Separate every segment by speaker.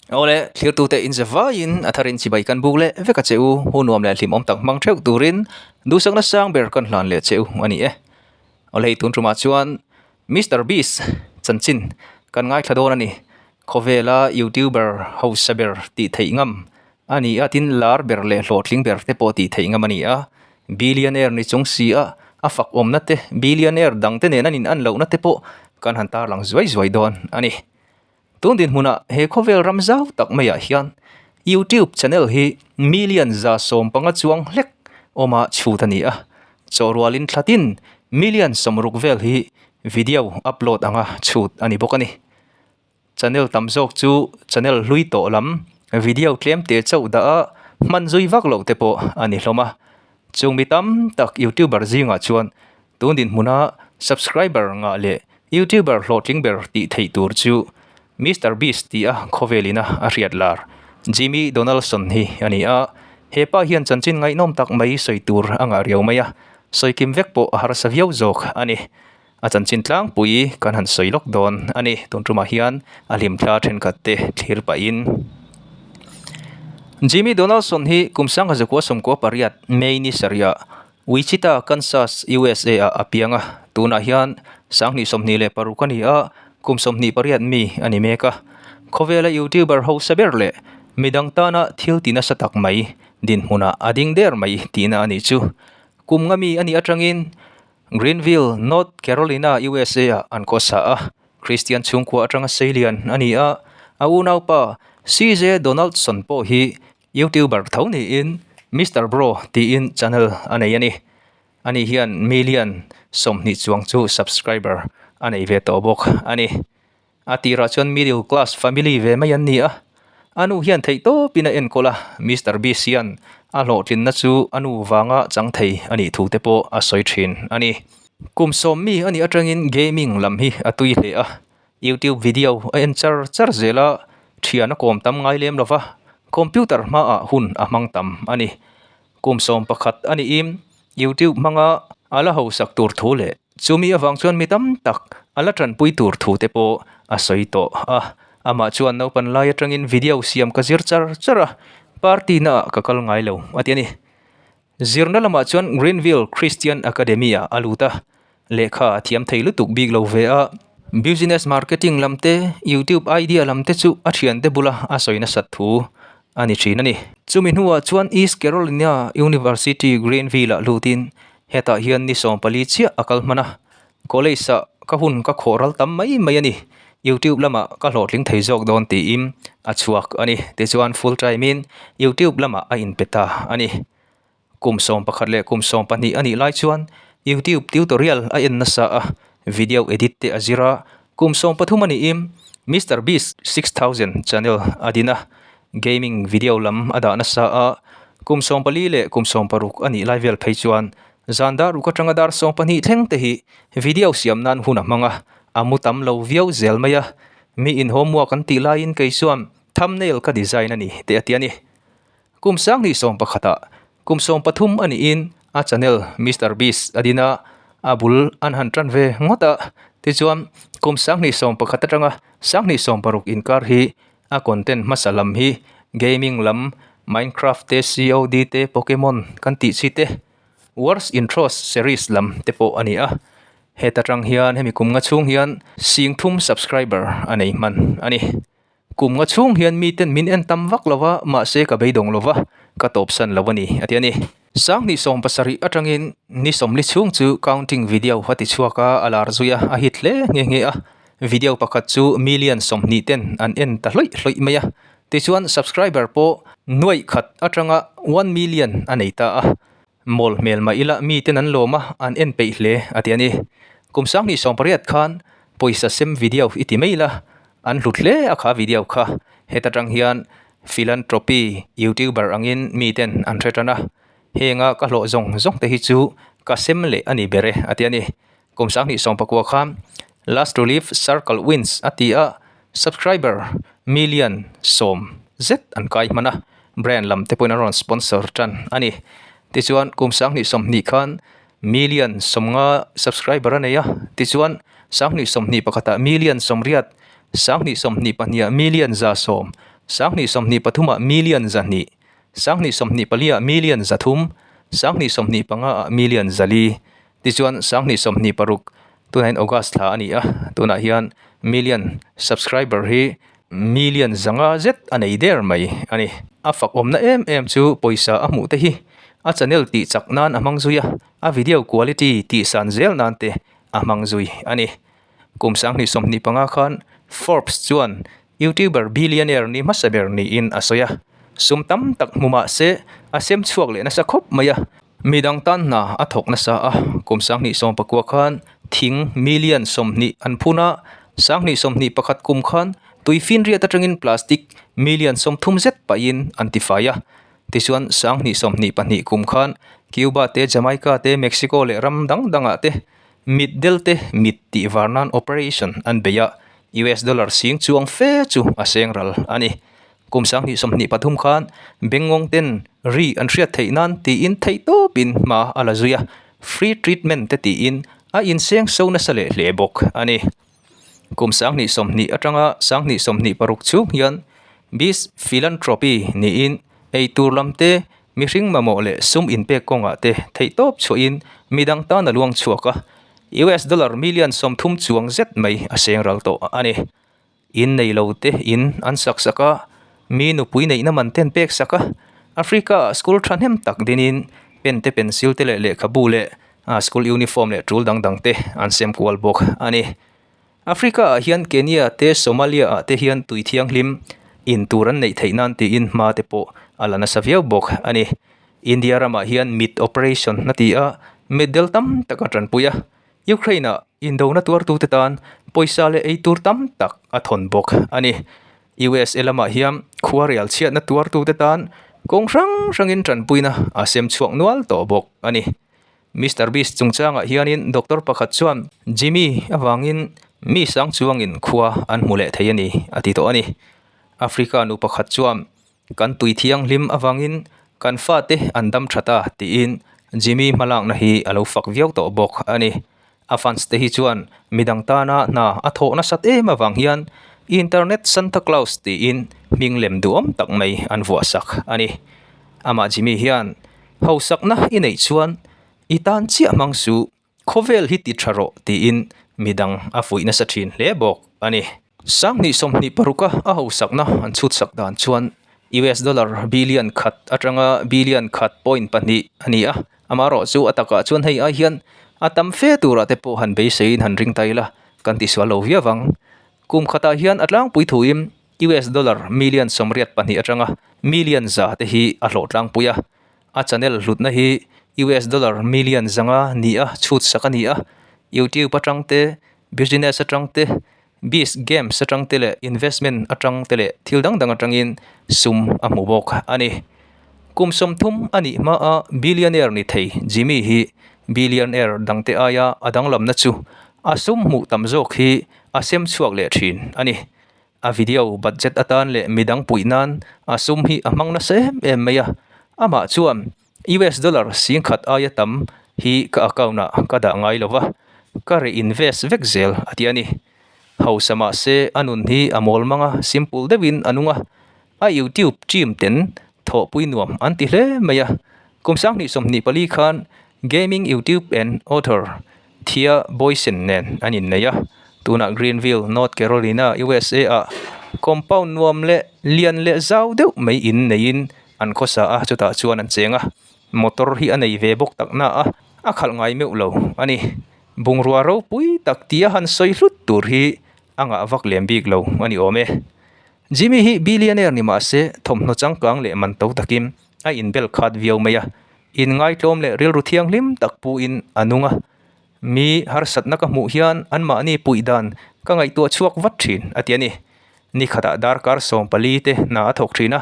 Speaker 1: Awle, thlirtute in ze vaiin a tharin chibai kan buk leh vek a che u, hu nuam leh hlimawm tak hmang theuh turin duhsakna sang ber kan hlan leh che u a ni e. Awle, hei tun tumah chuan Mister Beast chanchin kan ngaithla dawn a ni. Khawvela YouTuber hausa ber tih theih ngam a ni a, tin lar ber leh hlawhtling ber te pawh tih theih ngam a ni a. Billionaire ni chung si a, a fak awmna te, billionaire dang te nen an in an lohna te pawh kan han tarlang zuai zuai dawn a ni. Tun dinhmunah he khawvel ram zau tak maiah hian YouTube channel hi million 150 chuang hlek awma chhut a ni a, chawhrualin thlatin million 60 vel hi video upload anga chhut a ni bawk a ni. Channel tam zawk chu channel hlui tawh lam video tlem te chauh dah a hman zui vak loh te pawh a ni hlawm a. Chung mi tam tak YouTuber zingah chuan tun dinhmuna subscriber ngah leh YouTuber hlawhtling ber tih theih tur chu Mister Beast tih a khawvelina a hriat lar Jimmy Donaldson hi a ni a. He pa hian chanchin ngaihnawm tak mai sawi tur a ngah riau mai a, sawi kim vek pawh a harsa viau zawk a ni. A chanchin tlangpui kan han sawi lawk dawn a ni. Tun tumah hian a hlimthla thenkhat te thlir pahin Jimmy Donaldson hi kum 1998 May ni sarihah Wichita, Kansas, USA ah a piang a. Tunah hian 2026 a ni a, kum 28 mi a ni mek a. Khawvela YouTuber hausa ber leh midang tana thil ti nasa tak mai dinhmunah a ding der mai tihna a nih chu. Kum nga mi a nih atangin Greenville, North Carolina, USA ah an khawsa a. Christian chhungkua atanga seilian a ni a. A unaupa CJ Donaldson pawh hi YouTuber tho niin Mister Bro tiin channel a nei a ni. Ani hian million 20 chuang chu subscriber a nei ve tawh bawk a ni. A tirah chuan middle class family ve mai an ni a, a nu hian theih tawpin a enkawl a, Mister Beast hian a hlawhtlinna chu a nu vanga chang thei a nih thu te pawh a sawi thin a ni. Kum sawm mi a nih atangin gaming lam hi a tui hle a, YouTube video a en char char zel a, thian a kawm tam ngai lem lova, computer hmaah hun a hmang tam a ni. Kum 11 a nihin YouTube hmanga a la hausak tur thu leh Chumi avang chuan mi tam tak a la tanpui tur thu te pawh a sawi tawh a. Amah chuan naupan lai atangin video siam ka zir char char a, party na ah ka kal ngai lo a ti a ni. Zirna lamah chuan Greenville Christian Academy ah a lut a, lehkha a thiam thei lutuk bik lo ve a. Business marketing lam te, YouTube idea lam te chu a thiante bula a sawi nasat thu a ni thin a ni. Chumi hnuah chuan East Carolina University Greenville ah lutin Hetah hian ni 14 chiah a kal hman a, college ah ka hun ka khawh ral tam mai mai a ni, YouTube lamah ka hlawhtling thei zawk dawn tiin a chhuak a ni. Tichuan full time in YouTube lamah a inpe ta a ni. Kum 11 leh kum 12 a nih lai chuan YouTube tutorial a en nasa a, video edit te a zir a, kum 13 a niin Mister Beast 6000 channel a din a, Gaming video lam a dah nasa a, kum 14 leh kum 16 a nih lai vel phei chuan zan dar ruk atanga dar 12 thleng te hi video siam nan hun a hmang a, a mu tam lo viau zel mai a, mi in homework an tih laiin kei chuan thumbnail ka design a ni teh a ti a ni. Kum 2011 ah kum 13 a niin a channel Mister Beast a din a, a bul an han tan ve ngawt a, tichuan kum 2011 atanga 2016 inkar hi A content hmasa lam hi gaming lam, Minecraft te, COD te, Pokemon kan tih chi te, Wars Intros series lam te pawh a ni a. Heta tang hian hemi kum nga chhung hian 30,000 subscriber a nei hman a ni. Kum nga chhung hian miten min en tam vak lova, mahse ka beidawng lova, ka tawpsan lo a ni, a ti a ni. 2017 atangin ni 40 chhung chu counting video a ti chhuak a, a lar zui a, a hit hle nghe nghe a. Video pakhat chu million 20 ten an en ta hlawih hlawih mai a. Tichuan subscriber pawh nuaih khat atanga 1 million a nei ta a. Mawl hmel mah ila miten an lawm a, an en peih hle a ti a ni. Kum 2018 khan pawisa sem video i ti mai la, an hlut hle a kha video kha. Heta tang hian Philanthropy YouTuber angin miten an hre tan a, henga ka hlawh zawng zawng te hi chu ka sem leh a ni ber e a ti a ni. Kum 2019 khan Last Relief Circle Wins a ti a, subscriber million 10 zet an kai hman a, brand lam te pawhin an rawn sponsor tan a ni. Tichuan kum 2020 khan million 50 subscriber a nei a, tichuan 2021 ah million 80, 2022 ah million 110. 2023 ah million 200, 2024 ah million 300, 2025 ah million 400, tichuan 2026 tunah hian August thla a ni a, tunah hian million subscriber hi million 500 zet a nei der mai a ni. A fak awmna em em chu pawisa a hmuh te hi a channel tih chak nan a hmang zui a, a video quality tih san zel nan te a hmang zui a ni. Kum 2025 khan Forbes chuan YouTuber billionaire ni hmasa ber niin a sawi a, sum tam tak hmu mah se a sem chhuak leh nasa khawp mai a. Midang tan hna a thawk nasa a, kum 2019 khan thing million 20 an phun a, 2021 kum khan tuifinriat atangin plastic million 30 zet pahin an tifai a. Tichuan 2022 kum khan Cuba te, Jamaica te, Mexico leh ram dang dangah te Mit del te mit tih var nan operation an bei a, US dollar sing chuang fe chu a seng ral a ni. Kum 2023 khan Bengngawng ten ri an hriat theih nan tiin theih tawpin hma a la zui a, free treatment te tiin a inseng so nasa leh hle bawk a ni. Kum 2020 atanga 2026 chhung hian Beast Philanthropy niin eitur lam te Mihring mamawh leh sum inpek kawngah te theihtawp chhuahin midang tan a luang chhuak a, US dollar million 30 chuang zet mai a seng ral tawh a ni. In nei lo te in an sak sak a, mi nupui neihna man ten pek sak a, Africa ah school thahnem tak dinin pen te pencil te leh lehkhabu leh school uniform leh tul dang dang te an sem kual bawk a ni. Africa ah hian Kenya te Somalia ah te hian tui thianghlim in tur an neih theih nan tiin hma te pawh a la nasa viau bawk a ni. India ramah hian mit operation a ti a, mitdel tam tak a tanpui a. Ukraine ah indona tuartute tan pawisa leh ei tur tam tak a thawn bawk a ni. USA lamah hian khuarial chhiatna tuartute tan kawng hrang hrangin tanpuina a sem chhuak nual tawh bawk a ni. Mister Beast chungchangah hianin doctor pakhat chuan Jimmy avangin mi sang chuangin khua an hmu leh thei a ni a ti tawh a ni. Africa nu pakhat chuan kan tui thianghlim avangin kan fate an dam tha ta tiin Jimmy hmalakna hi a lo fak viau tawh bawk a ni. A fans te hi chuan midang tana hna a thawh nasat em avang hian Internet Santa Claus tiin hming lem duhawm tak mai an vuahsak a ni. Amah Jimmy hian Hausakna i neih chuan i tan chiah hmang suh, khawvel hi ti tha rawh tiin midang a fuih nasa thin hle bawk a ni. 2026 a a hausakna an chhutsak dan chuan US dollar billion khat atanga billion khat point pahnih a ni a, amaherawh chu a takah chuan hei ai hian a tam fe turah te pawh han beiseiin han ring ta ila kan tisual lo viau ang. Kum khatah hian a tlangpui thuin US dollar million 82 atanga million 100 te hi a hlawh tlangpui a. A channel hlutna hi US dollar million 500 ni a chhut sak a ni a. YouTube atang te, business atang te, beast games atang te leh investment atang te leh thil dang dang atangin sum a hmu bawk a ni. Kum 30 a nih hmaa billionaire ni thei Jimmy hi billionaire dangte aia a danglamna chu a sum hmuh tam zawk hi a sem chhuak leh thin a ni. A video budget atan leh midang puih nan a sum hi a hmang nasa em em mai a, amah chuan US dollar 10,000 aia tam hi ka account ah ka dah ngai lo va, ka reinvest vek zel a ti a ni. Hausa mahse a nun hi a mawl mang a, simple deuhin a nung a, a YouTube team ten thawhpui nuam an ti hle mai a. Kum 2024 khan gaming YouTube and author Thea Boysen nen an innei a, tunah Greenville, North Carolina, USA ah compound nuam leh lian leh zau deuh mai in neiin an khawsa a, chutah chuan an cheng a, motor hi a nei ve bawk tak na a, a khalh ngai meuh lo a ni. Bungrua ropui tak tia han sawi hlut tur hi a ngah vak lem bik lo a ni awm e. Jimmy hi billionaire ni mah se thawmhnaw changkang leh man to takin a inbel khat viau mai a, Inngaitlawm leh rilru thianghlim tak puin a nung a, mi harsatna ka hmuh hian anmahni puih dan ka ngaihtuah chhuak vat thin a ti a ni. Ni khatah darkar 14 te hna a thawk thin a,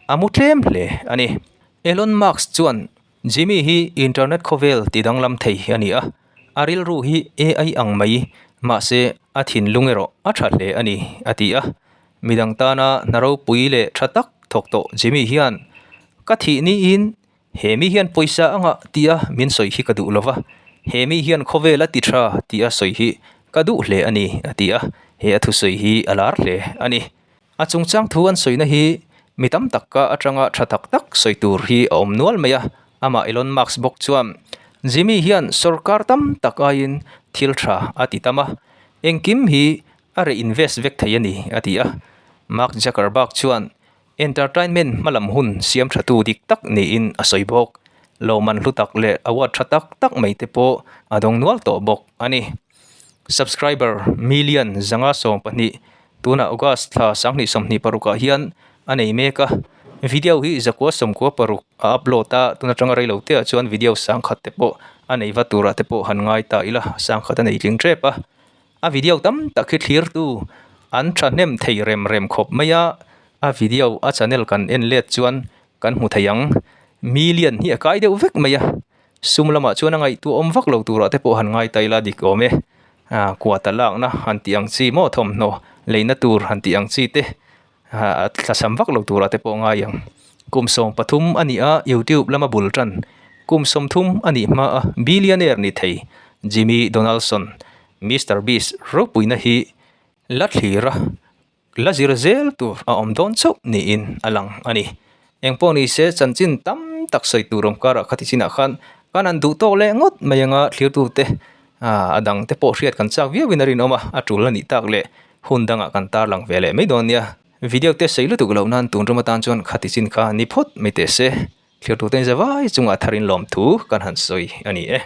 Speaker 1: a mu tlem hle a ni. Elon Musk chuan Jimmy hi internet khawvel ti danglam thei a ni a, a rilru hi AI ang mai, mahse a thinlung erawh a tha hle a ni a ti a. Midang tana hna ropui leh tha tak thawk tawh Jimmy hian ka thih niin He mi hian pawisa a ngah tia min sawi hi ka duh lo va, he mi hian khawvel a ti tha tia sawi hi ka duh hle a ni, a ti a, he a thusawi hi a lar hle a ni. A chungchang thu an sawina hi mi tam tak ka atanga tha tak tak sawi tur hi a awm nual mai a, amah Elon Musk bawk chuan Jimmy hian sorkar tam tak aiin thil tha a ti tam a, engkim hi a reh invest vek thei a ni a ti a. Mark Zuckerberg chuan entertainment hmalam hun siam tha tu dik tak niin a sawi bawk. Lawmman hlu tak leh award tha tak tak mai te pawh a dawng nual tawh bawk a ni. Subscriber million 112 tunah August thla 2026 ah hian a nei mek a, video hi 96 a upload a, tun atanga rei lo te ah chuan video sangkhat te pawh a nei va turah te pawh han ngai ta ila, sangkhat a nei tling tep a, a video tam tak hi thlir tu an thahnem thei rem rem khawp mai a, a video a channel kan en let chuan kan hmu thei ang, million hi a kai deuh vek mai a. Sum lamah chuan a ngaihtuah awm vak lo turah te pawh han ngai ta ila dik awm e. Ah kuata lakna han tih ang chi maw thawmhnaw leina tur han tih ang chi te ah thlasam vak lo turah te pawh ngai ang. Kum 13 a nih a YouTube lama bul tan kum 30 a nih hma a billionaire ni thei Jimmy Donaldson Mister Beast ropuina hi la thlir a. La zir zel tur a awm dawn chauh niin a lang a ni. Engpawh ni se chanchin tam tak sawi tur awm karah khati chinah khan kan han duh tawk leh ngawt mai anga thlirtute a dang te pawh hriat kan chak viauin a rinawm a, a tul a nih tak leh hun dangah kan tarlang ve leh mai dawn nia. Video te sawi lutuk loh nan tun ram atan chuan khati chin kha ni phawt mai teh se, thlirtute zavai chungah tharin lawmthu kan han sawi a ni e.